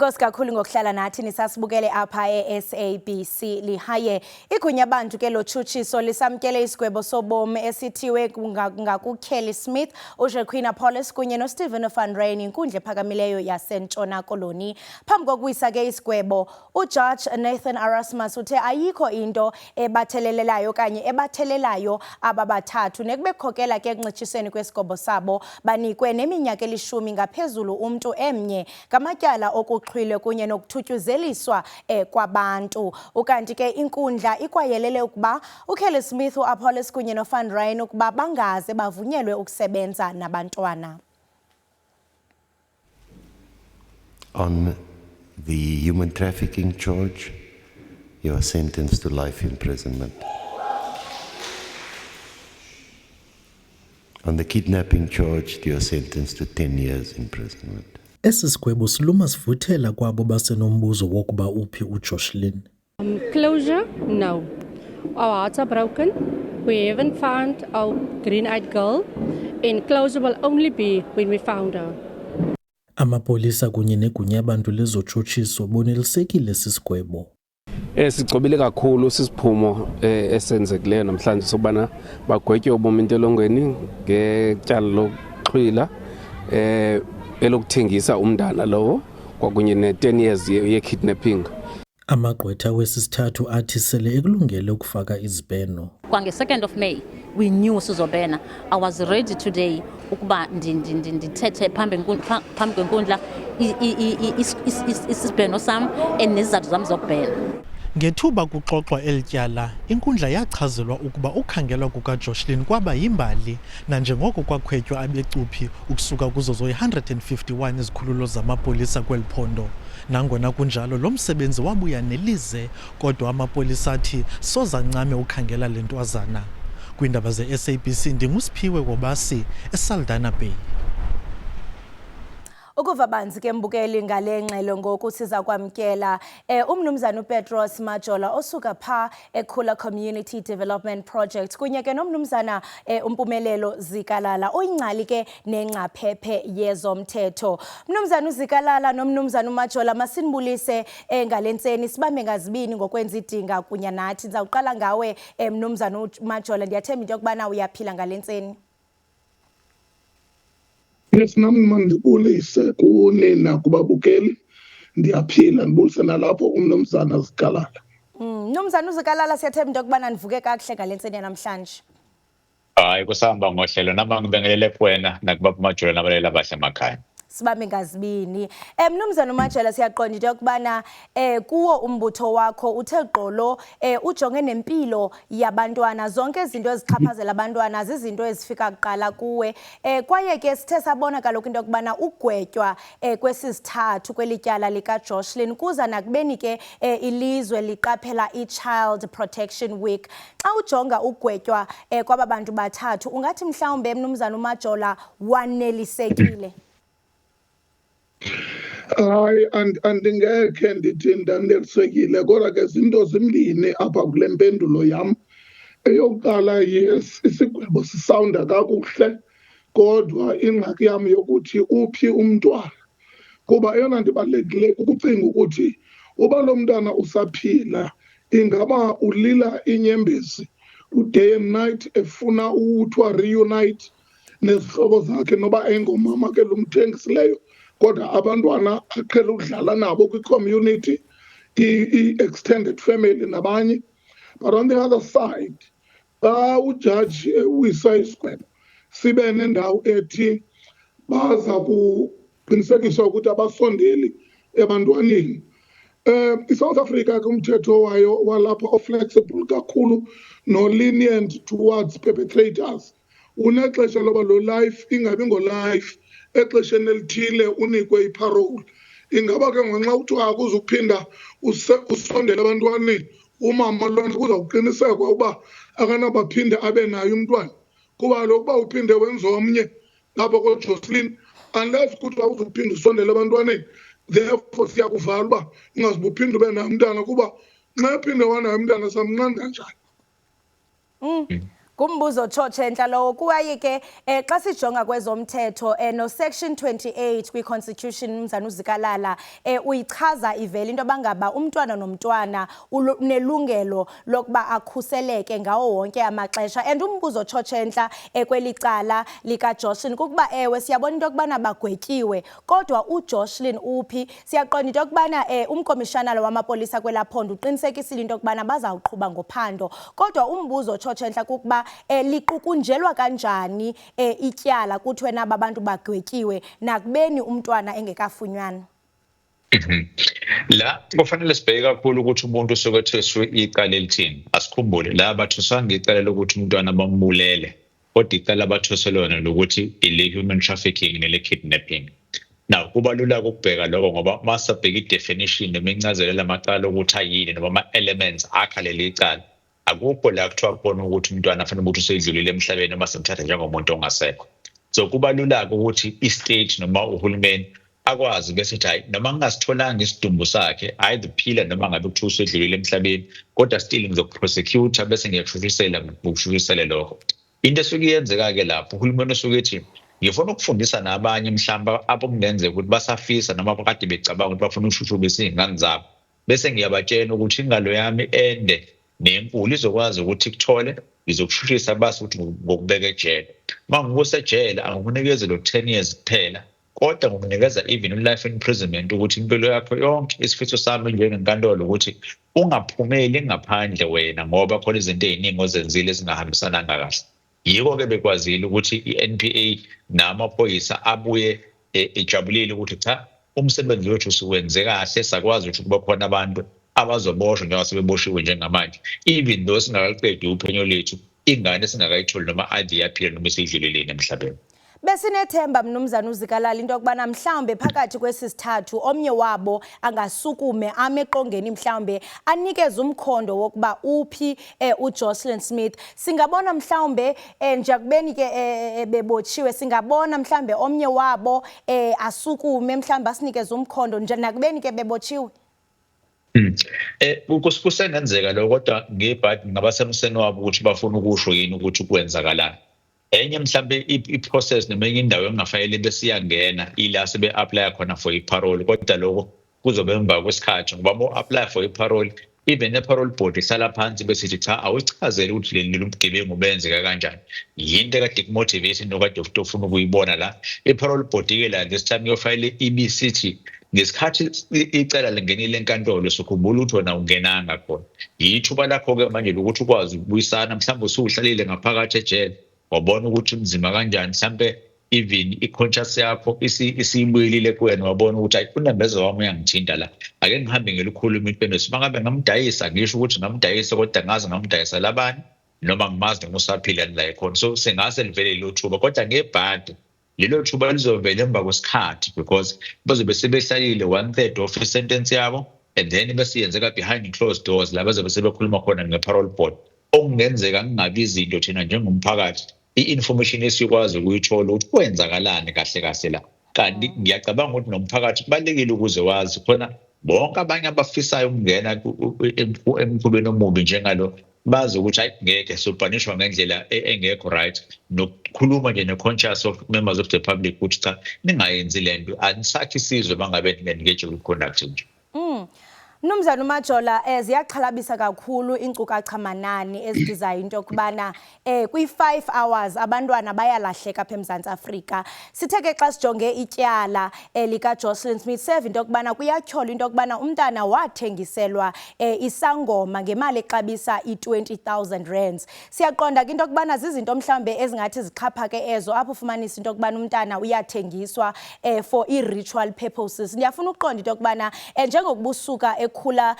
Enkosi kakhulu ngokuhlala nathi nisasibukele apha e-SABC Lihaye. Igunya bantu ke lotshutshiso lisamkele isigwebo sobomi esithiwe ngakuKelly Smith, uJacqueline Appollis kunye noStephen van Rhyn inkundla ephakamileyo yaseNtshona Koloni. Phambi kokuwisa ke isigwebo, uJudge Nathan Erasmus uthe ayikho into ebathelelelayo okanye ebathelelayo aba bathathu nekubekhokela ke ekuncitshisweni kwesigwebo sabo banikwe neminyaka elishumi ngaphezulu umntu emnye ngamatyala okuxhwile kunye nokuthuthuzeliswa kwabantu. Ukanti ke inkundla ikwayelele ukuba uKelly Smith, uAppollis kunye noVan Rhyn ukuba bangaze bavunyelwe ukusebenza nabantwana. On the human trafficking charge, you are sentenced to life imprisonment. On the kidnapping charge, you are sentenced to 10 years imprisonment. Esi sigwebo siluma sivuthela kwabo basenombuzo wokuba uphi uJoshlin. Closure? No. Our hearts are broken. We haven't found our green-eyed girl, and closure will only be when we found her. Amapolisa kunye negunyabantu lezotshutshiso bonelisekile sisigwebo. Sigcobile kakhulu sisiphumo esenzekileyo namhlanje sokubana bagwetywe ubomi entolongweni ngetyala lokuxhwila, elokuthengisa umntana lowo, kwakunye ne-10 years ye-kidnapping. Amagqwetha wesi sithathu athi sele ekulungele ukufaka izibheno. Kwange-2nd of May we knew sizobhena. I was ready today ukuba ndithethe phambi kwenkundla isibheno sam and nezizathu zam zokubhena. Ngethuba kuxoxwa eli tyala, inkundla yachazelwa ukuba ukukhangelwa kukaJoshlin kwaba yimbali nanjengoko kwakhwetywa abecuphi ukusuka kuzo zoyi-151 izikhululo zamapolisa kweli phondo. Nangona kunjalo, lo msebenzi wabuya nelize, kodwa amapolisa athi soze ancame ukhangela le ntwazana. Kwiindaba ze-SABC ndinguSiphiwe Kobasi eSaldanha Bay. Ukuva banzi ke mbukeli ngale ngxelo, ngoku siza kwamkela umnumzana uPetros Majola osuka pha eKhula Community Development Project kunye ke nomnumzana uMpumelelo Zikalala oyingcali ke nengcaphephe yezomthetho. Mnumzana uZikalala nomnumzana uMajola, masinibulise ngale ntseni, sibambe ngazibini ngokwenza idinga kunye nathi. Ndizawuqala ngawe mnumzana uMajola, ndiyathemba into yokubana uyaphila ngale ntseni. Yes, nami mandibulise kuni nakubabukeli. Ndiyaphila, ndibulise nalapho umnumzana Zikalala. Mnumzana uZikalala, siyathemba into yokubana nivuke kakuhle ngale ntseni yanamhlanje. Hayi, kusahamba ngohlelo. Nama ngibingelele kuwena nakubaba uMajola nabaleli abahle emakhaya. Sibambe ngazibini. Mnumzana uMajola, siyaqonda into yokubana kuwo umbutho wakho uthe gqolo ujonge nempilo yabantwana, zonke izinto ezichaphazela abantwana zizinto ezifika kuqala kuwe. Kwaye ke sithe sabona kaloku into yokubana ugwetywa kwesi sithathu kweli tyala likaJoshlin kuza nakubeni ke ilizwe liqaphela i-Child Protection Week. Xa ujonga ugwetywa kwaba bantu bathathu, ungathi mhlawumbe mnumzana uMajola wanelisekile? Hayi, andingekhe ndithi ndanelisekile, kodwa ke zinto zimbini apha kule mpendulo yam. Eyokuqala, yes, isigwebo sisawunda kakuhle, kodwa ingxaki yam yokuthi uphi umntwana, kuba eyona nto ibalulekileyo kukucinga ukuthi uba lo mntana usaphila, ingaba ulila inyembezi u-day and night efuna uthiwa reunite nezihlobo zakhe, noba engomama ke lumthengisileyo, kodwa abantwana aqhele ukudlala nabo kwi-community, i-extended family nabanye. But on the other side, xa ujaji ewisa isigwebo, sibe nendawo ethi baza kuqinisekisa ukuthi abasondeli ebantwaneni. ISouth Africa ke umthetho wayo walapha o-flexible kakhulu no-lenient towards perpetrators, unexesha loba lo life ingabi ngo-life, exesheni elithile unikwe i-parole. Ingaba ke ngonxa kuthiwa akuzuphinda usondele ebantwaneni, umama lona kuzawuqinisekwa uba akanabaphinde abe naye umntwana, kuba kaloku uba uphinde wenza omnye apha koJoshlin, unless kuthiwa uzuphinda usondele ebantwaneni, therefore siyakuvala uba ungazuba uphinde ube naye umntana, kuba nxa ephinde wanaye umntana samnqanda njani? Ngumbuzo tshotshe entla lowo. Kwaye ke xa sijonga kwezomthetho, no-section 28 kwi-constitution, mnumzana uZikalala, uyichaza ivele into yoba umntwana nomntwana unelungelo lokuba akhuseleke ngawo wonke amaxesha. And umbuzo tshotshe entla kweli cala likaJoshlin kukuba, ewe, siyabona into yokubana bagwetyiwe, kodwa uJoshlin uphi? Siyaqonda into yokubana umkomishanala wamapolisa kwelaa phondo uqinisekisile into yokubana bazawuqhuba ngophando, kodwa umbuzo tshotshe entla kukuba liqukunjelwa kanjani ityala kuthiwe naba bantu bagwetyiwe nakubeni umntwana engekafunyanwa? La kufanele sibheke kakhulu ukuthi umuntu usuke ethweswe icala elithini. Asikhumbule, la bathweswanga icala lokuthi umntwana bambulele, kodwa icala abathweswe lona lokuthi ile-human trafficking nele-kidnapping. Now kuba lula ukubheka lokho ngoba masabheka i-definition noma incazelo yalamacala ukuthi ayini noma ama-elements akha leli cala, akukho la kuthiwa khona ukuthi umntwana afanele ukuthi useyidlulile emhlabeni noma simthatha njengomuntu ongasekho. So kuba lula-ke ukuthi i-state noma uhulumeni akwazi bese ethi, hayi, noma ngingasitholanga isidumbu sakhe, either phila noma ngabe kuthiwa usedlulile emhlabeni, kodwa still ngizoku-prosecute bese ngiyakushushisela ngokushushisele lokho. Into esuke iyenzeka-ke lapho, uhulumeni usuke ethi ngifuna ukufundisa nabanye mhlawumbe abokungenzeka ukuthi basafisa noma kade becabanga ukuthi bafuna ukushushubisa iy'ngane zabo, bese ngiyabatshela ukuthi ingalo yami ende nenkulu izokwazi ukuthi ikuthole, ngizokushushisa base ukuthi ngokubeka ejele. Uma ngikusejele angikunikezi lo 10 years kuphela, kodwa ngokunikeza even u-life imprisonment, ukuthi impilo yakho yonke, isifiso sami njengenkantolo ukuthi ungaphumeli ngaphandle wena, ngoba khona izinto ey'ningi ozenzile ezingahambisananga kahle. Yiko-ke bekwazile ukuthi i-NPA namaphoyisa abuye ejabulile ukuthi cha, umsebenzi wethu siwenze kahle, sakwazi ukuthi kube khona abantu abazoboshwa njengoba sebeboshiwe njengamanje, even though singakaqedi uphenyo lethu, ingane singakayitholi noma either iyaphila noma isiyidluleleni emhlabeni. Besinethemba, mnumzana uZikalala, into yokubana mhlawumbe phakathi kwesi sithathu omnye wabo angasukume ame eqongeni, mhlawumbe anikeze umkhondo wokuba uphi uJoshlin Smith. Singabona mhlawumbe njakubeni ke bebotshiwe, singabona mhlawumbe omnye wabo asukume mhlawumbe asinikeze umkhondo nje nakubeni ke bebotshiwe? Kusengenzeka lokho, kodwa ngebhadi ngabasemseni wabo ukuthi bafuna ukusho yini ukuthi kwenzakalani. Enye mhlambe i-process noma enye indawo engafanele besiyangena ila sebe-apply khona for i-parole, kodwa lokho kuzobe emva kwesikhathi, ngoba uma u-apply for i-parole, even ne-parole board ihlala phansi bese ithi cha, awuchazele ukuthi leli bugebengu benzeka kanjani, yinto ekade iku-motivate, into kade ufuna ukuyibona la. I-parole board-ke la this time iyofanele ibisithi ngesikhathi icala lingenile enkantolo, sokhumbula ukuthi wena ungenanga khona, yithuba lakho-ke manje lokuthi ukwazi ukubuyisana. Mhlawumbe usuhlalile ngaphakathi ejele, wabona ukuthi kunzima kanjani, mhlampe even i-conscious yakho isibuyelile kuwena, wabona ukuthi hayi, unembeza wami uyangithinta la, ake ngihambe ngelikhuluma iqiniso. Uma ngabe ngamdayisa, ngisho ukuthi ngamdayisa, kodwa ngaze ngamdayisa labani noma ngimazi noma usaphila la ekhona. So singase livele lelo thuba, kodwa ngebhadi lelo thuba lizovela emva kwesikhathi, because bazobe sebehlalile one third of i-sentence yabo, and then bese yenzeka behind closed doors, la bazobe sebekhuluma khona nge-parole board, okungenzeka kungabi izinto thina njengomphakathi i-information esikwazi ukuyithola ukuthi kwenzakalani kahle kahle la. Kanti ngiyacabanga ukuthi nomphakathi kubalulekile ukuze wazi khona bonke abanye abafisayo ukungena emkhubeni omubi njengalo, bazi ukuthi hayi, ngeke sopanishwa ngendlela engekho right, nokukhuluma nje ne-conscious of members of the public ukuthi cha, ningayenzi le nto, anisakhi isizwe bangabe ni-engage kwi-conduct nje. Mnumzana uMajola, ziyaxhalabisa kakhulu iinkcukacha manani ezidizayo into yokubana kwi-5 hours abantwana bayalahleka apha eMzantsi Afrika. Sithe ke xa sijonge ityala likaJoshlin Smith, seva into yokubana kuyatyholwa into yokubana umntana wathengiselwa isangoma ngemali exabisa i-20,000 rands. Siyaqonda ke into yokubana zizinto mhlawumbe ezingathi zixhaphake ezo, apho ufumanisa into yokubana umntana uyathengiswa for i-ritual purposes. Ndiyafuna ukuqonda into yokubana njengokuba usuka ekhula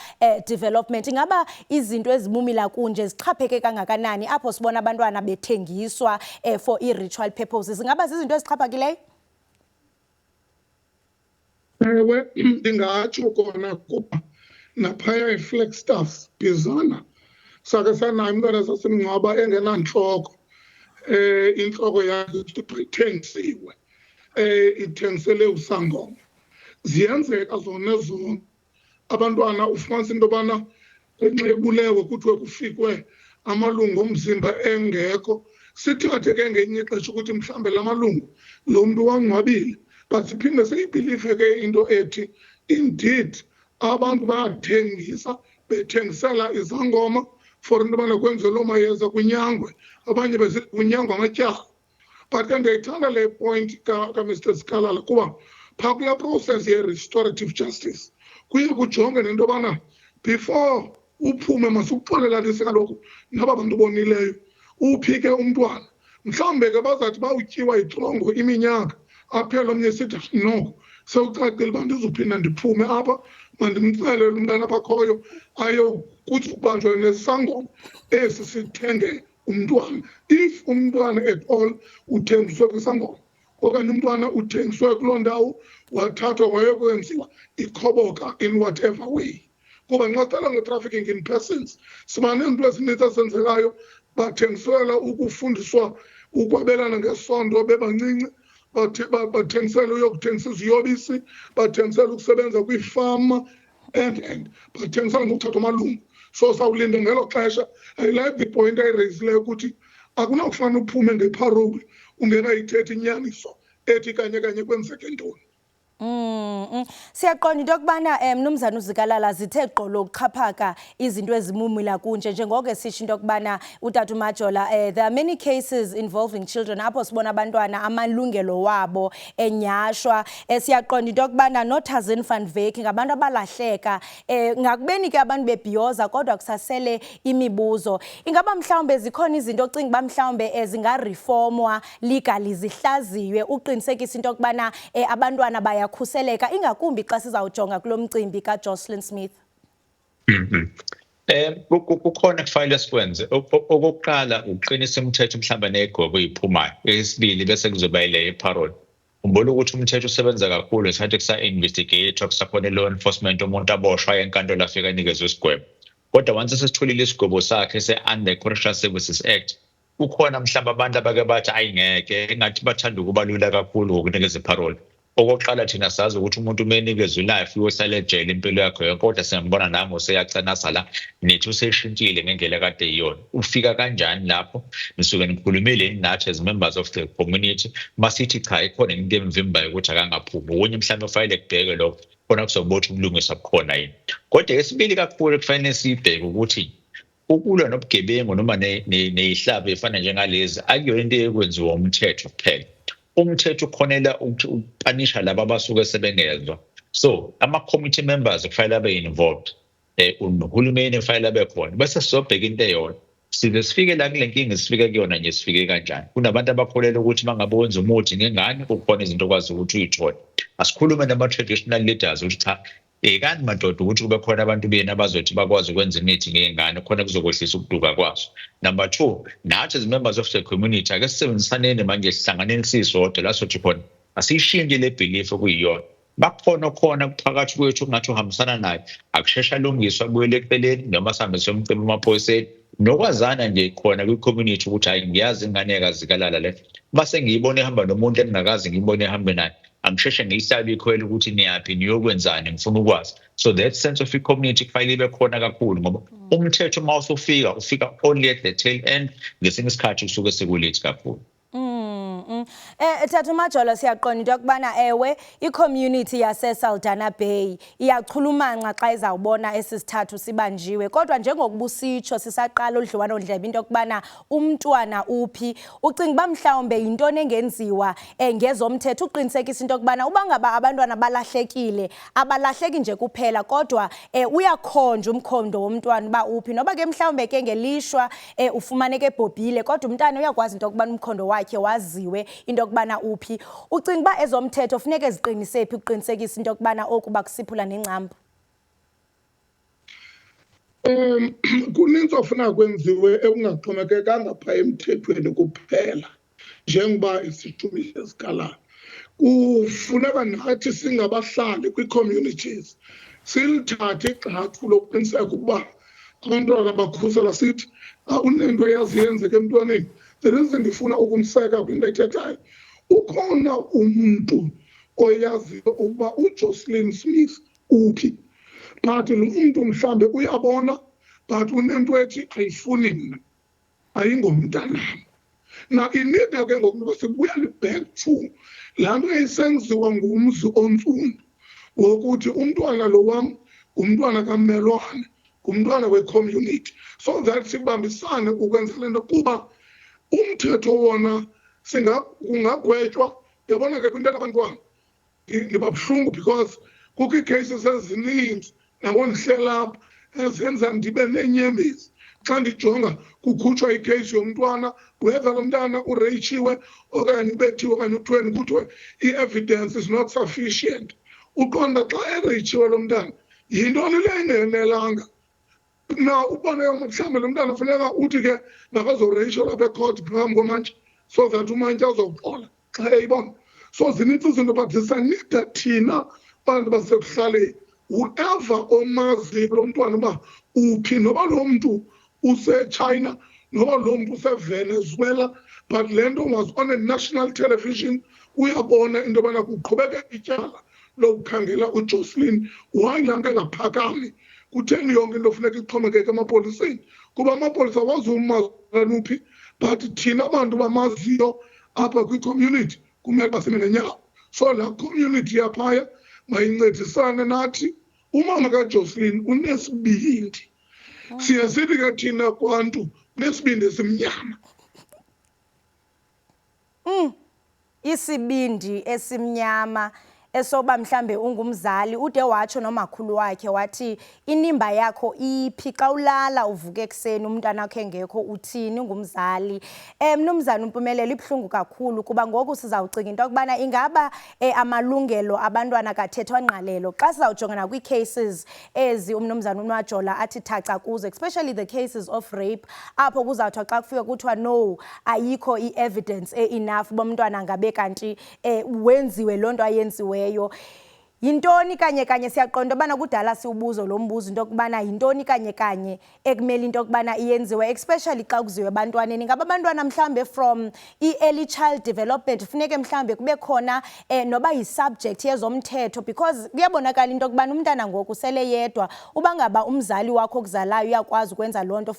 development, ingaba izinto ezimumila kunje zixhapheke kangakanani, apho sibona abantwana bethengiswa for i-ritual purposes? Ingaba zizinto ezixhaphakileyo? Ewe, ndingatsho kona, kuba naphaya eFlagstaff Bizana sake sanayo umntwana sasimngcwaba engenantloko. Intloko yakhe kuthiwa ithengisiwe, ithengisele usangoma. Ziyenzeka zona ezo, abantwana ufumanisa into yobana ngenxa ebulewe kuthiwe kufikwe Amalungu omzimba engekho, sithathe ke ngenye ixesha ukuthi mhlawumbe la malungu lo mntu wangcwabile, but siphinde siyibhilive ke into ethi indeed abantu bayathengisa, bethengisela izangoma for into yobana kwenziwe loo mayeza, kunyangwe abanye, besithi kunyangwa amatyala. But ke ndiyayithanda le point kaMr Zikalala, kuba phaa kulaa process ye-restorative justice kuye kujonge nento yobana before uphume masukuxolelanise kaloku naba bantu bonileyo. Uphi ke umntwana? Mhlawumbe ke bazathi bawutyiwa yitrongo iminyaka, aphele omnye sithi noko sewucacile uba ndizuphinda ndiphume apha, mandimxelele umntana apha akhoyo, ayokuthi kubanjwe nesangoma esi sithenge umntwana, if umntwana at all uthengiswe kwisangoma okanye umntwana uthengiswe kuloo ndawo, wathathwa wayokwenziwa ikhoboka in whatever way. Kuba nxa sicela nge-trafficking in persons, siba nezinto ezininzi ezenzekayo. Bathengisela ukufundiswa ukwabelana ngesondo bebancinci, bathengisela uyokuthengisa iziyobisi, bathengisela ukusebenza kwiifama and bathengisela ngokuthatha amalungu. So sawulinda ngelo xesha. I like the point ayireyisileyo ukuthi akunakufana uphume nge-parole ungenayithethi inyaniso ethi kanye kanye kwenzeke ntoni. Siyaqonda into yokubana mnumzana uZikalala, zithe gqolo ukuxhaphaka izinto ezimumila kunje, njengoko sisho into yokubana utata uMajola, there are many cases involving children apho sibona abantwana amalungelo wabo enyashwa. Siyaqonda into yokubana noTazin van Wyk ngabantu abalahleka. Ngakubeni ke abantu bebhiyoza, kodwa kusasele imibuzo. Ingaba mhlawumbe zikhona izinto ocinga uba mhlawumbe zingareformwa legally, zihlaziywe uqinisekisa into yokubana abantwana bayakhuseleka, ingakumbi xa sizawujonga kulo mcimbi kaJoshlin Smith? Kukhona kufanele sikwenze. Okokuqala ukuqinisa imithetho mhlawumbe ney'gwebo ey'phumayo. Eyesibili bese kuzoba ile ye-parole. Khumbula ukuthi umthetho usebenza kakhulu ngesikhathi kusa-investigate, kusakhona i-law enforcement, umuntu aboshwa aye enkantolo, afike anikezwe isigwebo. Kodwa once sesitholile isigwebo sakhe se-under Correctional Services Act, kukhona mhlawumbe abantu abake bathi ayingeke, engathi bathanda ukuba lula kakhulu ngokunikeza i-parole. Okokuqala, thina sazi ukuthi umuntu uma enikezwe i-life uyohlala ejele impilo yakhe yonke, kodwa siyambona nangu useyacela la, nithi useshintshile ngendlela ekade iyona. Ufika kanjani lapho? Nisuke nikhulumile yini nathi as members of the community? Masithi cha, ikhona into emvimbayo ukuthi akangaphumi. Okunye mhlawumbe kufanele kubheke lokho khona, kuzokuba ubulungiswa bukhona yini. Kodwa esibili kakhulu kufanele siyibheke ukuthi ukulwa nobugebengu noma ney'hlava ey'fana njengalezi akuyona into ekwenziwa umthetho kuphela. Umthetho ukhonela ukuthi upanisha laba abasuke sebengezwa, so ama-committee members kufanele abe involved, nohulumeni kufanele abe khona, bese sizobheka into eyodwa size sifike la kule nkinga sifike kuyona nje. Sifike kanjani? Kunabantu abakholelwa ukuthi uma ngabe wenza umuthi ngengane kukhona izinto okwazi ukuthi uyithole. Asikhulume nama-traditional leaders ukuthi cha, bhekani madoda ukuthi kube khona abantu benu abazothi bakwazi ukwenza imithi ngey'ngane khona kuzokwehlisa ukuduka kwazo. Number two, nathi as members of the community ake sisebenzisaneni manje, sihlanganeni sisodwa la sothi khona asiyishintshe le belief okuyiyona. Bakhona khona phakathi kwethu kungathi uhambisana naye, akusheshe alungiswe, abuyele eceleni noma sihambe siyomcima emaphoyiseni, nokwazana nje khona kwi-community ukuthi hhayi, ngiyazi ingane yakaZikalala le, base ngiyibona ihamba nomuntu engingakaze ngiyibone ehambe naye, angisheshe ngiyihlabe ikhwelo ukuthi niyaphi, niyokwenzani, ngifuna ukwazi. So that sense of i-community kufanele ibe khona kakhulu, ngoba umthetho uma usufika ufika only at the tail end, ngesinye isikhathi usuke seku-late kakhulu. Tata uMajola, siyaqonda into yokubana ewe, i-community yase Saldanha Bay iyachulumanca xa izawubona esi sithathu sibanjiwe, kodwa njengokuba usitsho sisaqala udliwano-ndlebe into yokubana umntwana uphi, ucinga uba mhlawumbe yintoni engenziwa ngezomthetho uqinisekisa into yokubana uba ngaba abantwana balahlekile, abalahleki nje kuphela, kodwa uyakhonjwa umkhondo womntwana uba uphi, noba ke mhlawumbe ke ngelishwa ufumaneke ebhobhile, kodwa umntana uyakwazi into yokubana umkhondo wakhe waziwe into yokubana uphi? Ucinga uba ezomthetho funeke ziqinise phi ukuqinisekisa into yokubana oku bakusiphula nengcambu? Kuninzi ofuna kwenziwe ekungaxhomekekanga phaa emthethweni kuphela, njengoba isishumi sesikalayo. Kufuneka nathi singabahlali kwii-communities silithathe igxathu lokuqiniseka ukuba abantwana bakhuselwa. Sithi xa unento eyazi yenzeka emntwaneni, the reason ndifuna ukumseka kwinto ayithethayo, ukhona umntu oyaziyo ukuba uJoshlin Smith uphi, but lo mntu mhlawumbe uyabona, but unento ethi ayifuni mna. Ayingomntanam. Na inida ke ngoku uba sibuyele back to laa nto yayisenziwa ngumzi ontsundu wokuthi umntwana lo wam ngumntwana kammelwane, ngumntwana we-community, so that sibambisane ukwenza le nto, kuba umthetho wona kungagwetywa. Yabona ke, kwinto abantwana ndiba buhlungu because kukho ii-cases ezininzi nangondihlela apha ezenza ndibe neenyembezi xa ndijonga kukhutshwa i-case yomntwana, whether lo mntana ureyitshiwe okanye ubethiwe okanye uthweni, kuthiwe i-evidence is not sufficient. Uqonda xa ereyitshiwe lo mntana, yintoni le ingenelanga na? Ubone mhlawumbi lo mntana funeka uthi ke makazoreyitshelwa lapha e-court phambi komantyi so that umantyi azoxola xa eyibona. So zinintsi izinto, but zisanida thina bantu basekuhlaleni, whoever omaziyo lo mntwana uba uphi, noba lo mntu useChina, noba lo mntu useVenezuela, but le nto was on a national television. Uyabona into yobana kuqhubeka ityala lokukhangela uJoshlin. Why laa nto engaphakami? Kutheni yonke into funeka ixhomekeke emapoliseni? Kuba amapolisa awazumazi uphi, but thina bantu bamaziyo apha kwi-community kumele uba sime ngenyawo. So laa community yaphaya mayincedisane nathi. Umama kaJoshlin unesibindi, siye sithi ke thina kwantu unesibindi esimnyama. Isibindi esimnyama esoba mhlambe ungumzali, ude watsho nomakhulu wakhe wathi inimba yakho iphi xa ulala, uvuka ekuseni umntwana wakho engekho, uthini ungumzali? Mnumzana uMpumelelo, ibuhlungu kakhulu kuba ngoku sizawucinga into yokubana ingaba amalungelo abantwana kathethwa ngqalelo xa sizawujongana kwii-cases ezi umnumzana uNwajola athi thaca kuzo, especially the cases of rape, apho kuzawuthiwa xa kufika kuthiwa no, ayikho i-evidence e-enough uba umntwana ngabe kanti wenziwe loo nto ayenziweyo. Yintoni kanye kanye? Siyaqonda ubana kudala siwubuzo lo mbuzo, into yokubana yintoni kanye kanye ekumele into yokubana iyenziwe, especially xa kuziwe ebantwaneni? Ngaba abantwana mhlawumbe from i-early child development funeke mhlawumbe kube khona noba yi-subject yezomthetho, because kuyabonakala into yokubana umntana ngoku sele yedwa, uba ngaba umzali wakho okuzalayo uyakwazi ukwenza loo nto,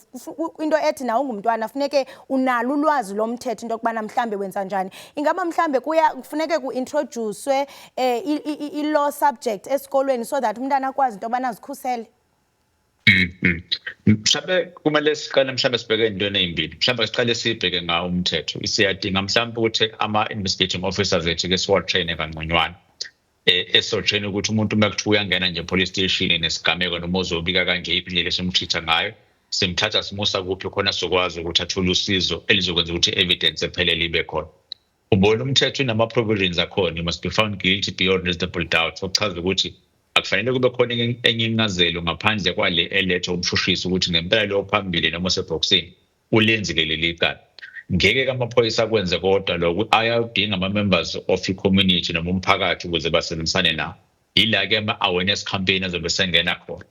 into ethi nawe ungumntwana funeke unalo ulwazi lomthetho, into yokubana mhlawumbe wenza njani. Ingaba mhlawumbe kuya kufuneke ku-introduce-we i-law subject esikolweni so that umntana akwazi into yobana azikhusele? Mhlawumbe kumele siqale mhlawumbe sibheke ey'ntweni ey'mbili. Mhlawumbe siqale sibheke ngawo umthetho. Siyadinga mhlawumbe ukuthi ama-investigating officers ethu ke siwa-train-e kangconywana. Eso-train ukuthi umuntu uma kuthiwa uyangena nje police station nesigameko noma uzobika kanje, iphi indlela esimtreat-a ngayo, simthatha simusa kuphi khona sizokwazi ukuthi athole usizo elizokwenza ukuthi i-evidence ephelele ibe khona. Ubona umthetho inama-provisions akhona, you must be found guilty beyond reasonable doubt, okuchaza ukuthi akufanele kube khona enye incazelo ngaphandle kwale elethwa umshushisi ukuthi ngempela lo phambili noma osebhokisini ulenzile leli cala. Ngeke amaphoyisa akwenze, kodwa lokhu ayawudinga ama-members of i-community noma umphakathi ukuze basebenzisane nawo. Yila-ke ama-awareness campaign azobe sengena khona.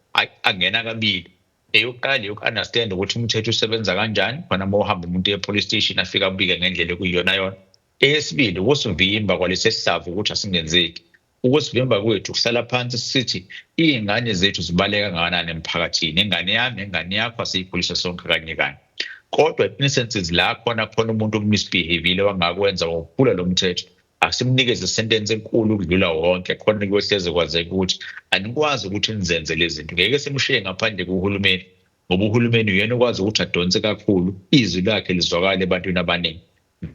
Angena kabili. Eyokuqala yoku-understand ukuthi umthetho usebenza kanjani, khona uma uhamba umuntu e-police station afike abike ngendlela ekuyiyona yona. Eyesibili, ukusivimba kwalesi sihlava ukuthi asingenzeki. Ukusivimba kwethu kuhlala phansi sithi iy'ngane zethu zibaluleke kangakanani emphakathini, ingane yami, ingane yakho, asiyikhulise sonke kanye kanye. Kodwa instances la khona khona umuntu omisbehave-ile wangakwenza ngokuphula lo mthetho, asimnikeze isentence enkulu ukudlula wonke, khona kuyohleze kwazeka ukuthi anikwazi ukuthi nizenze lezi zinto. Ngeke simshiye ngaphandle kuhulumeni, ngoba uhulumeni uyena okwazi ukuthi adonse kakhulu, izwi lakhe lizwakale ebantwini abaningi.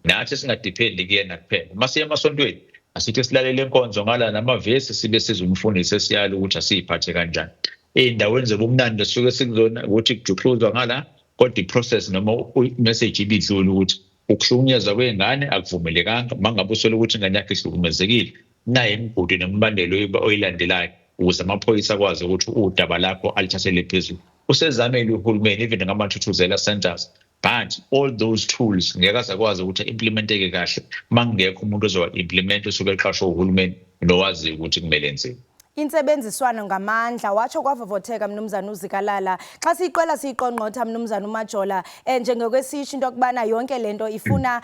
Nathi singadephendi kuyena kuphela. Uma siya emasontweni, asithi silalele inkonzo ngala namavesi, sibe sizwe umfundisi esiyala ukuthi asiyiphathe kanjani. Ey'ndaweni zobumnandi esisuke sikuzona ukuthi kujuxuzwa ngala, kodwa i-process noma i-message ibidlula ukuthi ukuhlukunyezwa kwey'ngane akuvumelekanga. Uma ngabe usola ukuthi ingane yakho ihlukumezekile, nayi imigudu nemibandela oyilandelayo ukuze amaphoyisa akwazi ukuthi udaba lakho alithathele phezulu. Usezamile uhulumeni even ngama-Thuthuzela centers, but all those tools ngeke aze akwazi ukuthi implementeke kahle uma kungekho umuntu ozowa-implement osuke eqashwe uhulumeni nowaziyo ukuthi kumele enziwe. Intsebenziswano ngamandla, watsho kwavovotheka, mnumzana uZikalala. Xa siyiqwela siyiqongqotha, mnumzana uMajola, njengokwesisho into yokubana yonke le nto ifuna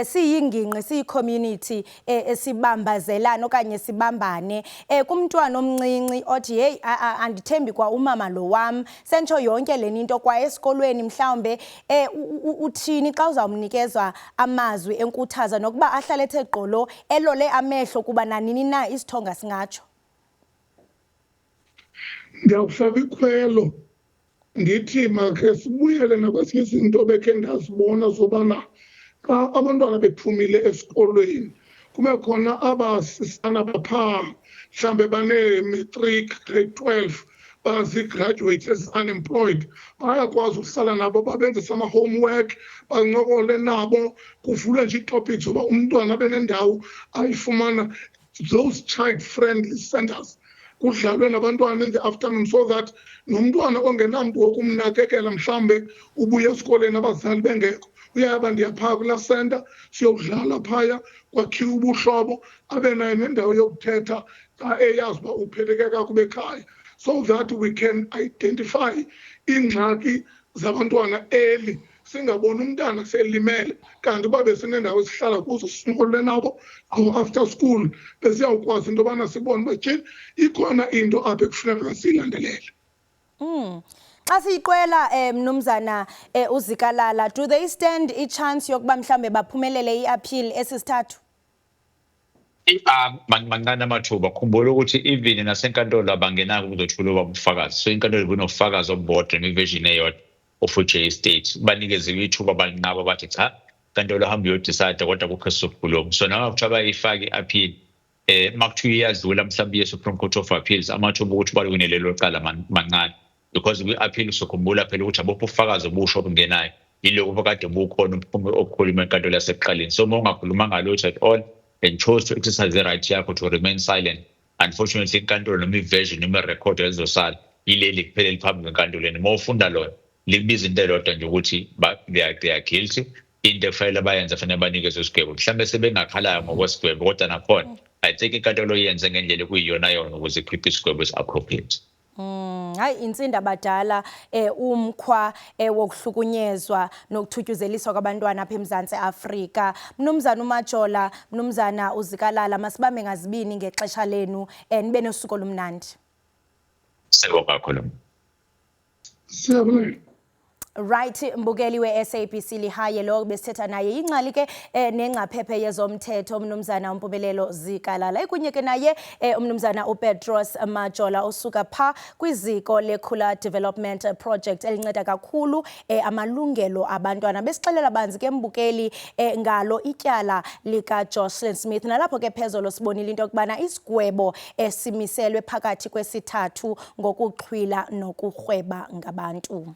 siyingingqi, siyi-community, sibambazelane okanye sibambane. Kumntwana omncinci othi, "Heyi, andithembi kwa umama lo wam," sentsho yonke le nto kwa esikolweni mhlawumbe, uthini xa uzawumnikezwa amazwi enkuthaza nokuba ahlale ethe gqolo, elole amehlo, kuba nanini na isithonga singatsho? Ndiyawuhlaba ikhwelo ndithi makhe sibuyele nakwezinye izinto bekhe ndazibona zobana xa abantwana bephumile esikolweni, kube khona abasisana baphaa, mhlawumbe banee-matric, grade 12, bazi-graduates ezi-unemployed, bayakwazi ukuhlala nabo, babenzise ama-homework, bancokole nabo, kuvulwe nje ii-topics zoba umntwana abe nendawo ayifumana, those child friendly centers, kudlalwe nabantwana in the afternoon, so that nomntwana ongenamntu wokumnakekela, mhlawumbe ubuye esikolweni abazali bengekho, uyaba ndiya phaa kulaa center, siyokudlala phaya, kwakhiwe ubuhlobo, abe nayo nendawo yokuthetha xa eyazi uba upheleke kakubi ekhaya, so that we can identify iingxaki zabantwana early, singaboni umntana selimele. Kanti uba besinendawo esihlala kuzo, sincokole nabo qho after school, besiyawukwazi into yobana sibone uba tyhini, ikhona into apha ekufuneka siyilandelele. Xa siyiqwela, mnumzana uZikalala, do they stand i-chance yokuba mhlambe baphumelele i-appeal esisithathu? Mancane amathuba. Khumbula ukuthi even nasenkantolo abangenako ukuzothula ubufakazi, so inkantolo ibunobufakazi obubodwa ne-version eyodwa, of which state banikeziwe ithuba, balinqaba, bathi cha, inkantolo hambe uyo-decide, kodwa kukho esizokhuluma. So noma kuthiwa bayifake i-appeal, makuthiwa iyadlula mhlawumbe iye-Supreme Court of Appeals, amathuba ukuthi baliwine lelo cala mancane, because kwi-appeal usokhumbula phela ukuthi abukho ubufakazi obusha obungenayo, yiloku kade bukhona obukhuluma enkantolo yasekuqaleni. So uma ungakhulumanga lutho at all and chose to exercise the right yakho to remain silent, unfortunately inkantolo noma i-version noma i-record elizosala yileli kuphela eliphambi kwenkantolo, and uma ufunda lona likubiza into eyodwa nje ukuthi they are guilty. Into ekufanele bayenze, fanele banikezwe isigwebo. Mhlawumbe sebengakhalayo ngokwesigwebo, kodwa nakhona I think inkantolo yenze ngendlela ekuyiyona yona ukuze ikhiphe isigwebo esi-appropriate. Hayi, insinda badala umkhwa wokuhlukunyezwa nokuthutyuzeliswa kwabantwana apha eMzantsi Afrika. Mnumzana uMajola, mnumzana uZikalala, masibambe ngazibini ngexesha lenu, nibe nosuku olumnandi. Siyabonga kakhulu. Siyabonga. Right, mbukeli we-SABC Lehae, lo besithetha naye ingcali ke nengcaphephe yezomthetho, umnumzana uMpumelelo Zikalala, ikunye ke naye umnumzana uPetros Majola osuka pha kwiziko leKhula Development Project elinceda kakhulu amalungelo abantwana. Besixelela banzi ke, mbukeli, ngalo ityala lika Joshlin Smith, nalapho ke phezolo sibonile into yokubana isigwebo esimiselwe phakathi kwesithathu ngokuxhwila nokurhweba ngabantu.